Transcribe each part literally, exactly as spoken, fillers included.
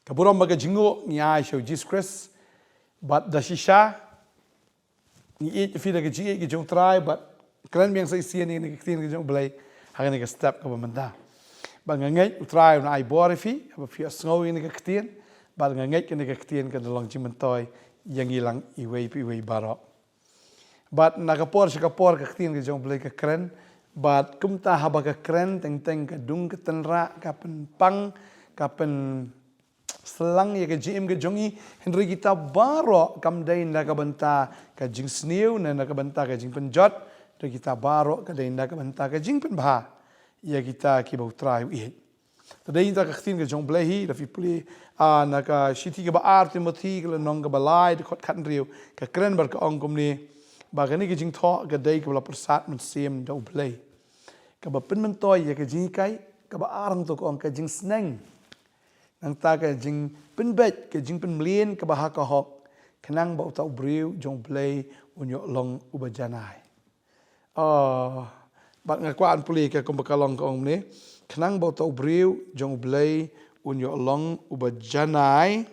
Ka burom bad ka jingnguh ngi ai sha u Jisu Khrist. Bad da shisha ngi ïeit ïa phi da ka jingïeit ka jong u Trai bad kren biang sa shisien ïa kane ka ktien ka jong u Blei ha kane ka step kaba mynta. Bad nga ngeit u Trai un ai bor ïa phi haba phi ïohsngew ïa kane ka ktien, bad nga ngeit kane ka ktien kan long jingmyntoi ïa ngi lang iwei pa iwei baroh. Bad na ka por sha ka por ka ktien ka jong u Blei ka kren. Bad kumta haba ka kren teng teng ka dung ka tynrah, ka pynpang, ka pynslang ïa ka jingim ka jong ngi. Hynrei kita baroh kam dei na ka bynta ka jingsniew ne na ka bynta ka jingpynjot. Hynrei kita baroh ka dei na ka bynta ka jingpynbha ïa kita kiba u Trai u ïeit. Te dei ïa ka ktien ka jong u Blei hi, lada phi pule, ah, na ka shithi kaba ar Timothi, ka lynnong kaba lai, dkhot khathynriew, ka kren bad ka ong kumne, ba kane ka jingthoh ka dei kaba la pyrsad mynsiem da u Blei, kaba pynmyntoi ïa ka jinghikai. Kaba ar hangto ka ong ka jingsneng, nangta ka jingpynbeit, ka jingpynmlien kaba ha ka hok, khnang ba uta u briew jong u Blei un ïoh long uba janai. Ah, bad nga kwah ban pule ka kumba ka long, ka ong kumne, khnang ba uta u briew jong u Blei un ïoh long uba janai,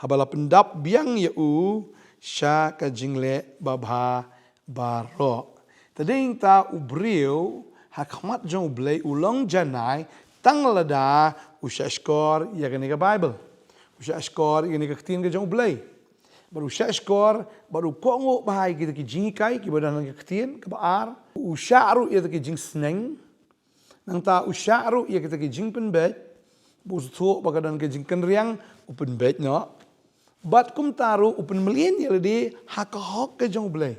haba la pyndap biang ïa u sha ka jingleh babha baroh. Te dei ïa uta u briew ha khmat jong u Blei u long janai tang lada u shahshkor ïa kane ka Baibl, u shahshkor ïa kane ka ktien ka jong u Blei. Bad u shahshkor, bad u kohnguh bha ïa kita ki jinghikai kiba don ha ka ktien, kaba ar. U shah ruh ïa kita ki jingsneng. Nangta u shah ruh ïa kita ki jingpynbeit. Ba u sngewthuh ba ka don ka jingkynriang, u pynbeit noh. Bad kumta ruh u pynmlien ïa lade ha ka hok ka jong u Blei.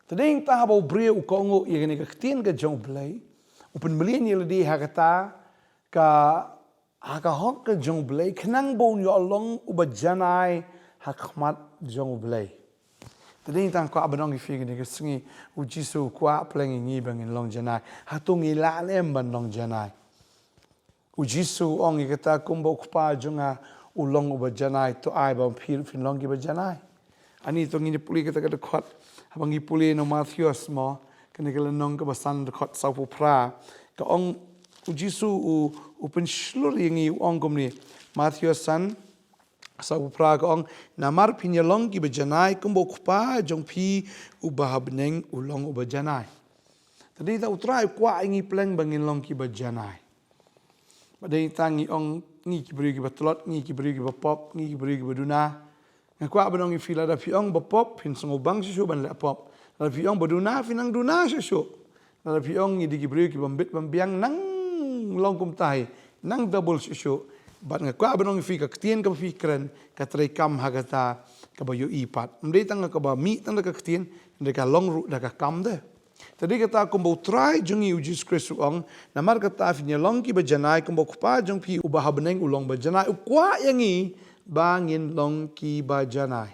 Te dei ïa uta haba u briew u kohnguh ïa kane ka ktien ka jong u Blei, u pynmlien ïa lade ha kata ka ha ka hok ka jong u Blei, khnang ba un ïoh long uba janai ha khmat jong u Blei. Te dei tang kwah ban ong ïa phi kane ka sngi, u Jisu u kwah pleng ïa ngi ba ngin long janai. Hato ngi lah ne em ban long janai? U Jisu u ong ïa kata, kumba u Kpa jong nga u long uba janai, to ai ba phi ruh phin long kiba janai. Ani to ngin ïa pule kata ka dkhot, haba ngi pule na u Mathaios mo, kane ka lynnong kaba san dkhot sawphew phra. Ka ong u Jisu u, u pynshlur ïa ngi, u ong kumne. Mathaios san, sawphew phra ka ong, namar phin ïa long kiba janai, kumba u Kpa jong phi uba ha bneng u long uba janai. Te dei ïa uta u Trai u kwah ïa ngi pleng ba ngin long kiba janai. Bad dei tang ngi ong ngi ki briew kiba tlot, ngi ki briew kiba pop, ngi ki briew kiba duna. Nga kwah ban ong ïa phi, lada phi ong ba pop, phin sngewbang shuh shuh ban leh pop. Lada phi ong ba duna, phin nang duna shuh shuh. Lada phi ong ngi dei ki briew kiba mbit bym biang, nang long kumta hi, nang double shuh shuh. Bad nga kwah ban ong ïa phi, ka ktien kaba phi kren ka treikam ha kata kaba ïohi pat. Ym dei tang kaba mih tang da ka ktien, hynrei ka long ruh da ka kam de. Te dei kata kumba u Trai jong ngi u Jisu Khrist u ong, namar kata phin ïa long kiba janai, kumba u Kpa jong phi uba ha bneng u long ba janai. U kwah ïa ngi ba ngin long kiba janai.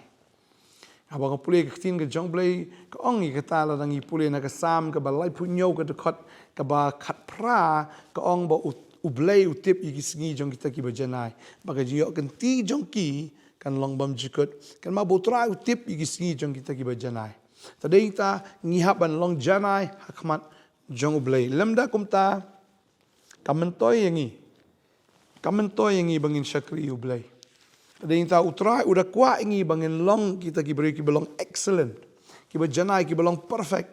Haba nga pule ka ktien ka jong u Blei, ka ong ïa kata, lada ngi pule na ka Salm kaba laiphew hynñiew, ka dkhot kaba khatphra, ka ong ba u, u Blei u tip ïa ki sngi jong kita kiba janai, ba ka jingïoh kynti jong ki kan long bymjukut. Kynmaw ba u Trai u tip ïa ki sngi jong kita kiba janai. Te dei ïa uta ngi hap ban long janai ha khmat jong u Blei. Lymda kumta, ka myntoi ïa ngi, ka myntoi ïa ngi ba ngin shakri ïa u Blei. Te dei ïa uta u Trai u da kwah ïa ngi ba ngin long kita ki briew kiba long excellent, kiba janai, kiba long perfect.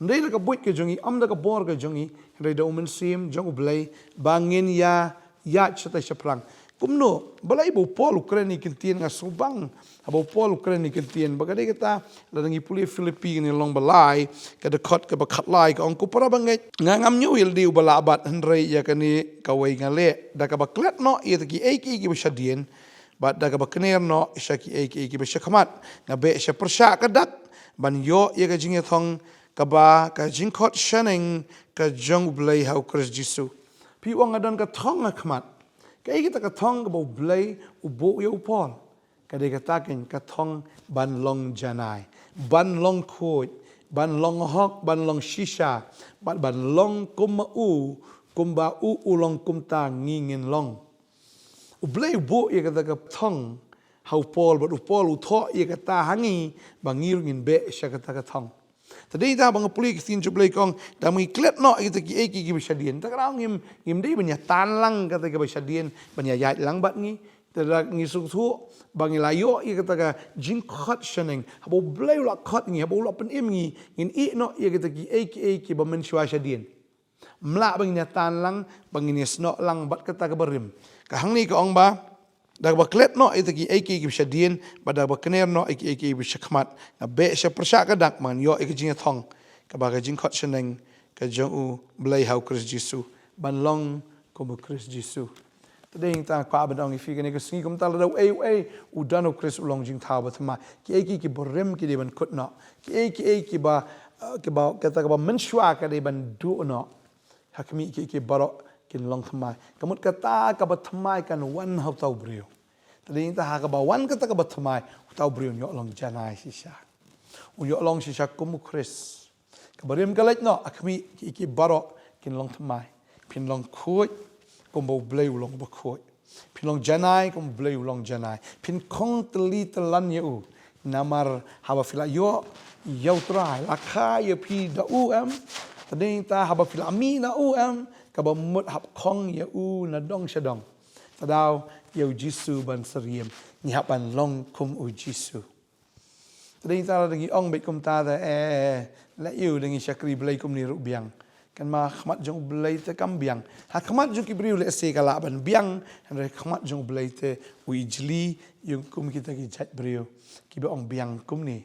Ym dei da ka buit ka jong ngi, ym da ka bor ka jong ngi, hynrei da u Mynsiem jong u Blei ba ngin ïa ïaid shatei shaphrang. Kumno? Balei ba u Paul u kren ïa ki ktien, nga sngewbang haba u Paul u kren ïa ki ktien, ba ka dei kata, lada ngi pule Philippi kane lynnong ba lai, ka dkhot kaba khatlai, ka ong, ko para bangeit, nga ngam ñiew ïa lade uba lah bat, hynrei ïa kane kawei nga leh, da kaba klet noh ïa kita kiei kiei kiba shadien, bad da kaba kner noh sha kiei kiei kiba shakhmat, nga beh sha pyrshah ka dak ban ïoh ïa ka jingïathong kaba ka jingkhot shaneng ka jong u Blei ha u Khrist Jisu. Phi ong, nga don ka thong ha khmat. Kaei kata ka thong kaba u Blei u buh ïa u Paul? Ka dei kata kein ka thong ban long janai, ban long khuid, ban long hok, ban long shisha, bad ban long kum ma u, kumba u u long kumta ngi ngin long. U Blei u buh ïa kata ka thong ha u Paul, bad u Paul u thoh ïa kata ha ngi ba ngi ruh ngin beh sha kata ka thong. Te dei ta ba nga pule ka ktien jong U Blei ka ong, da ngi klet noh ïa kita kiei kiei kiba shadien. Te ka daw ngim, ngim dei ban ïa tan lang kata kaba shadien ban ïa ïaid lang bad ngi. Te da ngi sngewthuh ba ngi la ïoh ïa kata ka jingkhot shaneng. Haba U Blei u la khot ngi, haba u la pynim ngi, ngin ïeh noh ïa kita kiei kiei kiba mynshuwa shadien. Ym lah ba ngin ïa tan lang, ba ngin ïa snoh lang bad kata kaba rim. Ka hangne ka ong ba, da kaba klet noh ïa kita kiei kiei kiba shadien, bad da kaba kner noh ïa kiei kiei kiba shakhmat, nga beh sha pyrshah ka dak ba ngan ïoh ïa ka jingïathong, kaba ka jingkhot shaneng ka jong U Blei ha U Khrist Jisu, ban long kum U Khrist Jisu. Te dei ngi ta kwah ban ong ïa phi kane ka sngi, kumta lada uei uei u don ha U Khrist u long jingthaw ba thymmai. Kiei kiei kiba rim ki dei ban kut noh. Kiei kiei kiba, eh, kiba, kata kaba mynshuwa ka dei ban duh noh. Ha khmih kiei kiei baroh kin long thymmai. Ka mut kata kaba thymmai kan wan ha uta u briew. Te dei ngi ta ha kaba wan kata kaba thymmai, uta u briew un ïoh long janai shisha. Un ïoh long shisha kum U Khrist. Kaba rim ka leit noh, ha khmih kiei kiei baroh kin long thymmai. Phin long khuid kumba U Blei u long uba khuid. Phin long janai kumba U Blei u long janai. Phin khong tylli tyllan ïa u. Namar haba phi la ïoh ïa U Trai, la kha ïa phi da u em. Te dei ngi ta haba phi la mih na u em, kaba mut hap khong ïa u na dong sha dong. Te daw ïa U Jisu ban syriem, ngi hap ban long kum U Jisu. Te dei ngi ta lada ngi ong beit kumta te, eh, leh ïa u da ngi shakri Blei kumne ruh biang. Kynmaw ha khmat jong U Blei te kam biang. Ha khmat jong ki briew lehse ka lah ban biang, hynrei ha khmat jong U Blei te u ijli ïa kum kita ki jait briew kiba ong biang kumne.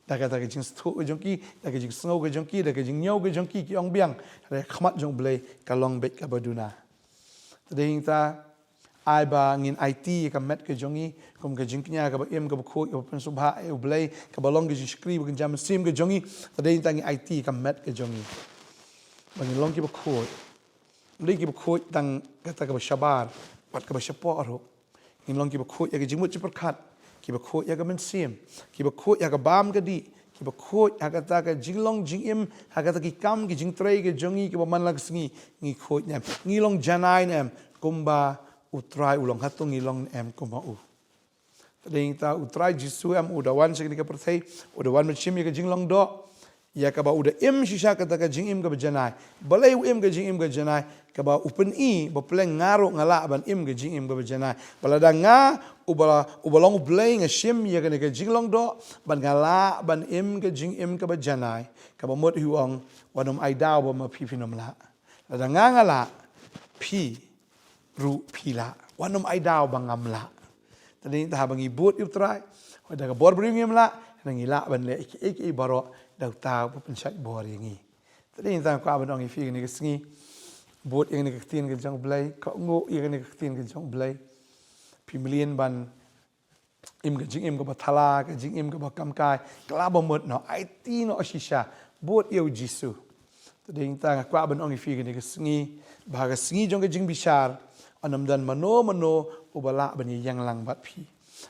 Da kata ka jingsngewthuh ka jong ki, da ka jingsngew ka jong ki, da ka jingñiew ka jong ki, ki ong biang. Hynrei ha khmat jong U Blei ka long beit kaba duna. Te dei ngi ta, ai ba ngin aiti ïa ka met ka jong ngi kum ka jingkñia kaba im, kaba khuid, kaba pynsngewbha ïa U Blei, kaba long ka jingshakri ba kynja mynsiem ka jong ngi. Te dei ngi ta, ngin aiti ïa ka met ka jong ngi ba ngin long kiba khuid. Ym dei kiba khuid tang kata kaba shabar bad kaba shapoh ruh. Ngin long kiba khuid ïa ka jingmut jingpyrkhat, kiba khuid ïa ka mynsiem, kiba khuid ïa ka bam ka dih, kiba khuid ha kata ka jinglong jingim, ha kata ki kam ki jingtrei ka jong ngi, kiba man la ka sngi ngi khuid ne em, ngi long janai ne em kumba U Trai u long, hato ngi long ne em kumba u? Te dei ngi ta, U Trai Jisu em u da wan sha kane ka pyrthei, u da wan ban shim ïa ka jinglong doh, ïa kaba u da im shisha kata ka jingim kaba janai. Balei u im ka jingim ka janai? Kaba u pyni ba pleng nga ruh nga lah ban im ka jingim kaba janai. Ba lada nga uba, uba long U Blei nga shim ïa kane ka jinglong doh, bad nga lah ban im ka jingim kaba janai. Kaba mut hi u ong, wat nym ai daw ba ma phi phin nym lah. Lada nga nga lah, phi ruh phi lah. Wat nym ai daw ba ngam lah. Te dei ngi ta, haba ngi bud ïa U Trai, hooid da ka bor briew ngim lah, hynrei ngi lah ban leh kiei kiei baroh da uta uba pynshait bor ïa ngi. Te dei ngi ta, kwah ban ong ïa phi kane ka sngi, bud ïa kane ka ktien ka jong U Blei, kohnguh ïa kane ka ktien ka jong U Blei. Phim mlien ban im ka jingim kaba thala, ka jingim kaba kam kai, ka la ba mut noh, aiti noh shisha, bud ïa U Jisu. Te dei ngi ta, nga kwah ban ong ïa phi kane ka sngi, ba ha ka sngi jong ka jingbishar, yn ym don mano mano uba lah ban ïeng lang bad phi,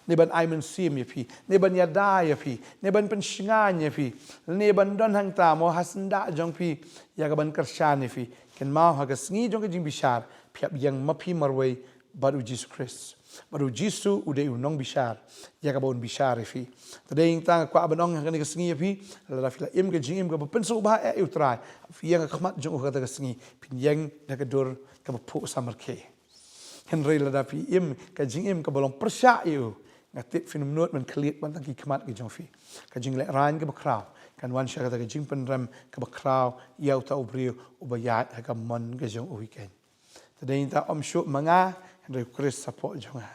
ne ban ai mynsiem ïa phi, ne ban ïada ïa phi, ne ban pynshngaiñ ïa phi, ne ban don hangta mo ha syndah jong phi ïa ka ban kyrshan ïa phi. Kynmaw, ha ka sngi jong ka jingbishar phi hap ïeng ma phi marwei bad U Jisu Khrist. Bad U Jisu u dei u nongbishar ïa kaba un bishar ïa phi. Te dei ngi ta, nga kwah ban ong ha kane ka sngi ïa phi, lada phi la im ka jingim kaba pynsngewbha ïa U Trai, phi ïeng ha khmat jong u ha kata ka sngi, phin ïeng da ka dur kaba phuh samrkhie. Hynrei lada phi im ka jingim kaba long pyrshah ïa u, nga tip phin ym nud ban khlieh ban tang ki khmat ki jong phi. Ka jinglehrain kaba khraw kan wan sha kata ka jingpynrem kaba khraw ïa uta u briew uba ïaid ha ka mon ka jong u hi keiñ. Te dei ngi ta, ym shuh ma nga, hynrei U Khrist hapoh jong nga.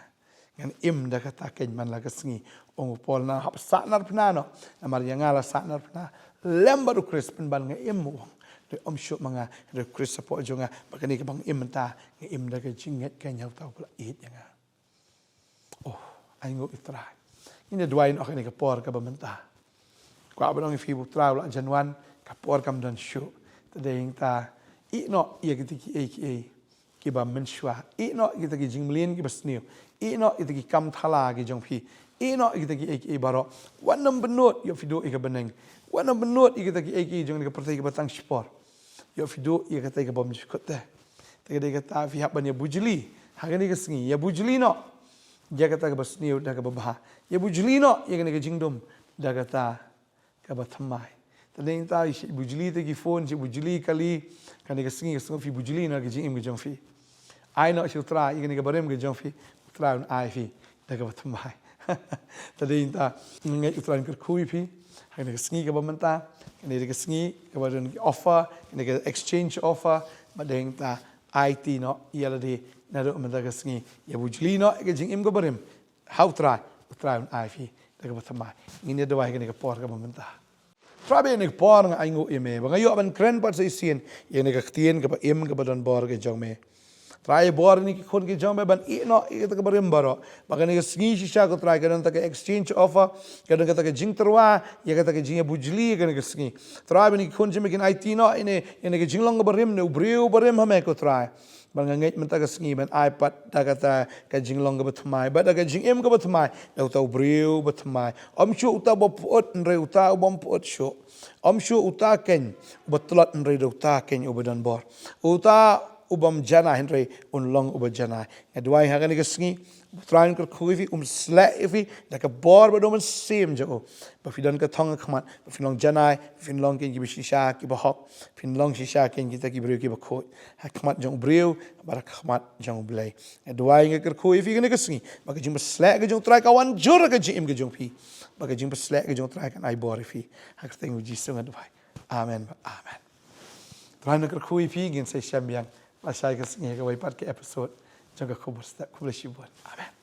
Ngan im da kata keiñ man la ka sngi. Ong u Paul, nang hap sahnarphna noh, namar ïa nga la sahnarphna lem bad U Khrist, pynban nga im, u ong. Hynrei ym shuh ma nga, hynrei U Khrist hapoh jong nga. Bad kane kaba nga im mynta, nga im da ka jingngeit keiñ ha uta uba la ïeit ïa nga. Oh, ainguh ïa U Trai. Ngin ïa duwai noh ha kane ka por kaba mynta. Kwah ban ong ïa phi ba U Trai u la jan wan, ka por kam don shuh. Te dei ngi ta, ïeh noh ïa kita kiei kiei kiba mynshuwa. Ïeh noh ïa kita ki jingmlien kiba sniew. Ïeh noh ïa kita ki kam thala ki jong phi. Ïeh noh ïa kita kiei kiei baroh. Wat nym bynnud, ïoh phi duh ïa ka bneng. Wat nym bynnud ïa kita kiei kiei jong kane ka pyrthei kaba tang shipor. Ïoh phi duh ïa kata kaba ym ju kut te. Te ka dei kata, phi hap ban ïa bujli ha kane ka sngi. Ïa bujli noh ïa kata kaba sniew da kaba bha. Ïa bujli noh ïa kane ka jingdum da kata kaba thymmai. Te dei ta, shu bujli te ki phone, shu bujli kali. Kane ka sngi ka sngi phi bujli na ka jingim ka jong phi. Ai noh sha u Trai ïa kane ka barim ka jong phi, u Trai un ai phi da kaba thymmai. Te dei ta, nga ngeit u Trai un kyrkhu ïa phi ha kane ka sngi kaba mynta. Kane ka sngi kaba don ki offer, kane ka exchange offer. Bad dei ta, aiti noh ïa lade naduh mynta ka sngi, ïa bujli noh ïa ka jingim ka barim ha u Trai, u Trai un ai phi da kaba thymmai. Ngin ïa duwai ha kane ka por kaba mynta. Trai, ha kane ka por nga ainguh ïa me ba nga ïoh ban kren pat sa shisien ïa kane ka ktien kaba im kaba don bor ka jong me. Trai, bor ïa kine ki khun ki jong me ban ïeh noh ïa kata ka barim baroh, ba kane ka sngi shisha ko Trai ka don kata ka exchange offer, ka don kata ka jingtyrwa ïa kata ka jingïabujli ïa kane ka sngi. Trai, ba kine ki khun jong me kin aiti noh ïa kane, ïa kane ka jinglong ka barim, ne u briew barim ha me ko Trai. Bad nga ngeit mynta ka sngi ban ai pat da kata ka jinglong kaba thymmai bad da ka jingim kaba thymmai da uta u briew ba thymmai. Ym shuh uta uba pyut, hynrei uta u bym pyut shuh. Ym shuh uta keiñ uba tlot, hynrei da uta keiñ uba don bor. Uta u bym janai, hynrei un long uba janai. Nga duwai ha kane ka sngi, u Trai un kyrkhu ïa phi, un sleh ïa phi da ka bor ba don mynsiem jong u, ba phi don ka thong ha khmat, ba phin long janai, ba phin long keiñ kiba shisha kiba hok, phin long shisha keiñ kita ki briew kiba khuid ha khmat jong u briew bad ha khmat jong U Blei. Nga duwai, nga kyrkhu ïa phi ha kane ka sngi ba ka jingpynshlur ka jong u Trai kan wan jur ha ka jingim ka jong phi, ba ka jingpynshlur ka jong u Trai kan ai bor ïa phi. Ha ka kyrteng U Jisu nga duwai. Amen. Amen. Trai un kyrkhu ïa phi. Ngin sa ïashem biang lashai ka sngi ha kawei pat ka episode jong ka Khubor Step. Khublei shibun. Amen.